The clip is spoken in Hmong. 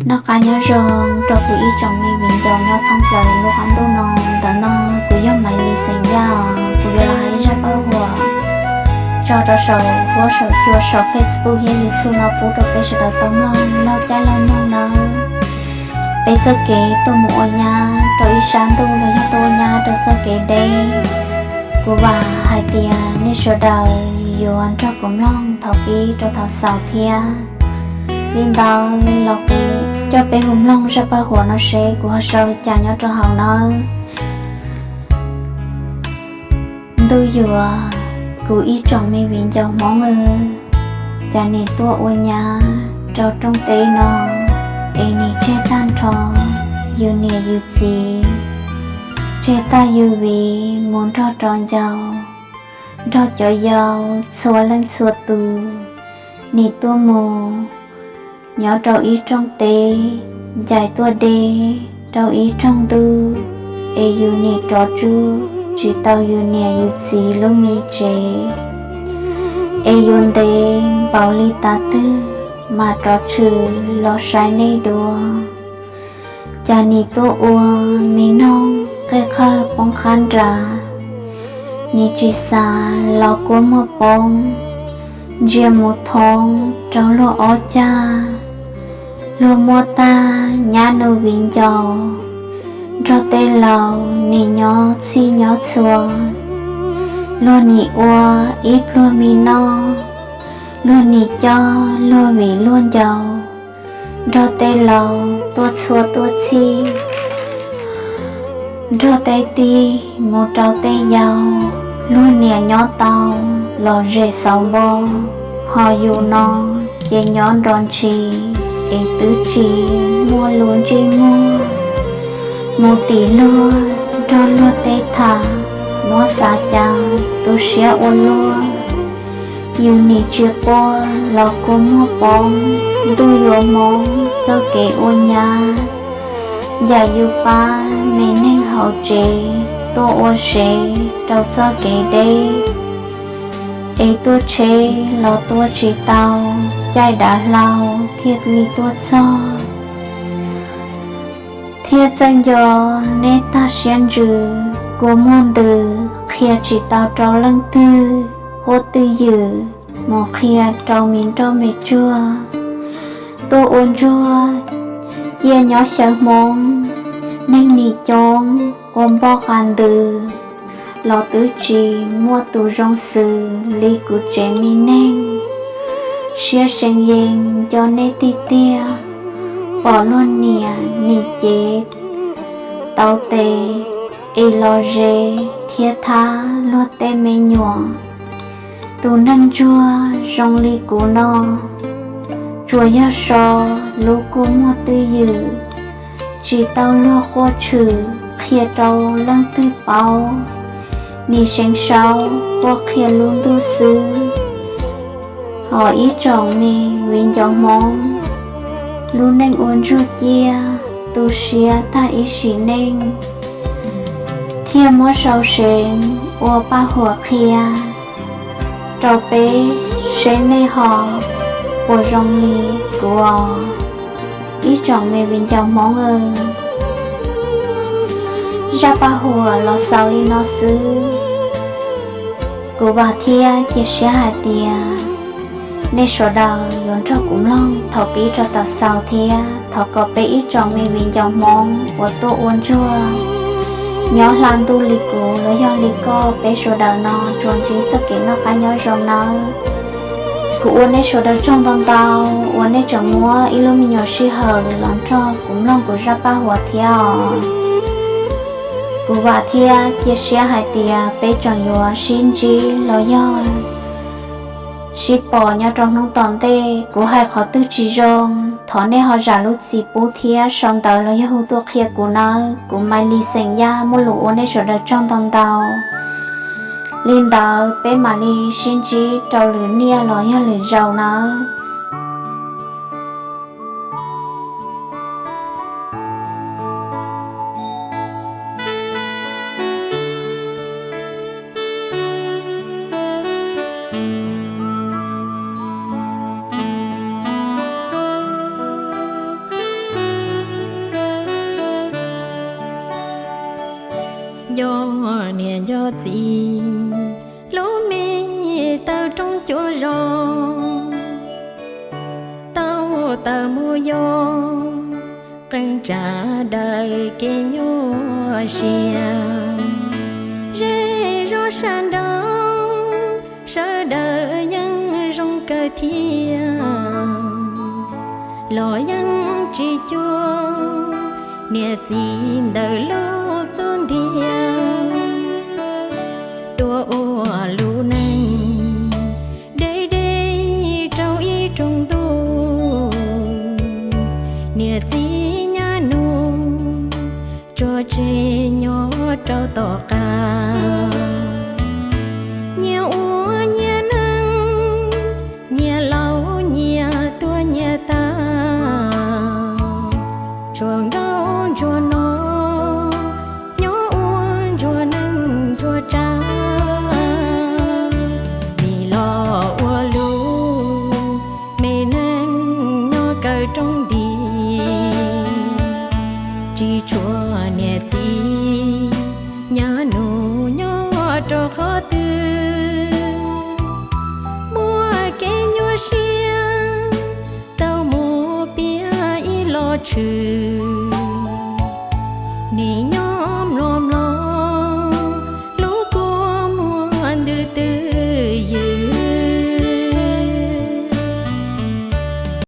Noj qab nyob zoo rau kuv ib tsoom me viv ncaus nyob thoob plaws lub qab ntuj no. Ntawm no kuv yog Maiv Lis xeem Yaj, kuv yuav los hais zaj paj huam tso rau saum huab saum cua saum Facebook thiab YouTube no pub rau peb sawv daws tau mloog laug caij laug nyoog nawb. Peb txoj kev tuaj mus ua nyab rau ib sab ntuj los yog tuaj ua nyab rau txoj kev deb. Kuv vam hais tias nej sawv daws yuav nrog kuv mloog thaum pib rau thaum xaus thiab. Li ntawd los kuv coj peb mus mloog zaj paj huam no seb kuv ho sau li cas nyob rau hauv nawb. Ntuj yuav, kuv ib tsoom me viv ncaus Hmoob aw, cas nim tuaj ua nyab rau rooj teb no es nim tseg tag nrho yus niam yus txiv, tseg tag yus viv mus nrog rov ncaus, nrog cov yau txhua leej txhua tus, nim tuaj mus nyob rau ib rooj teb, ncaim tuaj de rau ib rooj ntuj, es yus nim rov tsuj tsis tau yus niam yus txiv lub me tsev, es yuav ntev npaum li tav twg mas rov tshwm los saib nej dua. Cas nim tuaj ua me noog qej qawg poob qab nrad, nim tsis xav los kua muag poob, ntsia mus thoob rau luag ob cag, luag muab tag nyab nus viv ncaus, nrog tej laus nim nyob txhij nyob txhua, luag nim ua ib pluag me noj, luag nim coj luag viv luag ncaus, nrog tej laus tuaj txhua tuaj txhij, nrog tej tij mus rau tej yau, luag niam nyob tau los zem xauv npo, ho yus no ces nyob nrov ntshis es twb tsis muaj lus ntsej muag, mus tim luag nrog luag teb tham, muab xav cas tu siab ua luaj. Yus nim tsis quaj los kua muag poob, ntuj yuav Hmoob txoj kev ua nyab, ncaim yus pab me neeg hauv tsev tuaj ua sev rau txoj kev deb, es tuaj tsheb los tua tsis tau, caij dav hlau thiaj li tuaj txog. Thiab txawj nco neb tag siab ntsws, kua muag ntws qhia tsis tau rau leej twg, quaj twj ywm mus qhia rau me nroj me tsuag. Tuaj ua ntsuag ciaj nyob xyaw Hmoob, neeg nim coob ua npoj qas ntws, los twb tsis muaj tus zoo xws li kuv tsev me neeg. Siab seev yees nco nej tiag tiag, pom luag niam nim cev tau tes es los ze thiab thab luag tej me nyuam. Tus neeg ntsuag zoo li kuv no, tsuas yog so lub kua muag twj ywm, tsis tau luag quaj tshwm qhia rau leej twg paub, nim seev saub quaj qhia lub ntuj xwb. Hos ib tsoom me viv ncaus Hmoob, lub neej ua ntsuag ciaj tu siab tag ib sim neej, thiaj muab sau seev ua paj huam qhia rau peb seb nej ho puas zoo li kuv os, ib tsoom me viv ncaus Hmoob aw. Zaj paj huam los xaus li no xwb. Kuv vam thiab cia siab hais tias nej sawv daws yuav nrog kuv mloog thaum pib rau thaum xaus thiab. Thov kom peb ib tsoom me viv ncaus Hmoob uas tuaj ua ntsuag nyob hla ntuj li kuv los yog li koj, peb sawv daws no tsuas ntsib txoj kev noj qab nyob zoo nawb. Kuv ua nej sawv daws tsaug ntau ntau uas nej tseem muab ib lub me nyuam sij hawm los nrog kuv mloog kuv zaj paj huam thiab os. Kuv vam thiab cia siab hais tias peb tseem yuav sib ntsib los yog sib pom nyob rau hnub tom ntej. Kuv hais qhov twg tsis zoo, thov nej ho zam lub txim pub thiab sau ntawv los yog hu tuaj qhia kuv nawb. Kuv Maiv Lis xeem Yaj muaj lus ua nej sawv daws tsaug ntau ntau. Li ntawd peb mam li sib ntsib rau lwm niaj los yog lwm zaus nawb. Niam nco txiv lub me taw roob cuav zos, tau taws mus yos qee tsa daws kev nyuaj siab. Zej zos sab nraud sawv daws yeej zoo kawg thiab, los yeej tsis cuag niam txiv ntawm lub xub ntiag. Tuaj ua lub neej deb deb rau ib rooj ntuj, niam txiv nyab nus tsuas tseg nyob rau tom qab. Nyias ua nyias neej, nyias laus nyias tuag nyias tag. Ntsuag nkauj ntsuag no nyob ua ntsuag neej ntsuag tsav. Nim los ua lub me neej nyob kawg rooj nti, tsis tshuav niam txiv nyab nus nyob rau qhov twg. Muaj kev nyuaj siab tau mus piav ib los tshwm.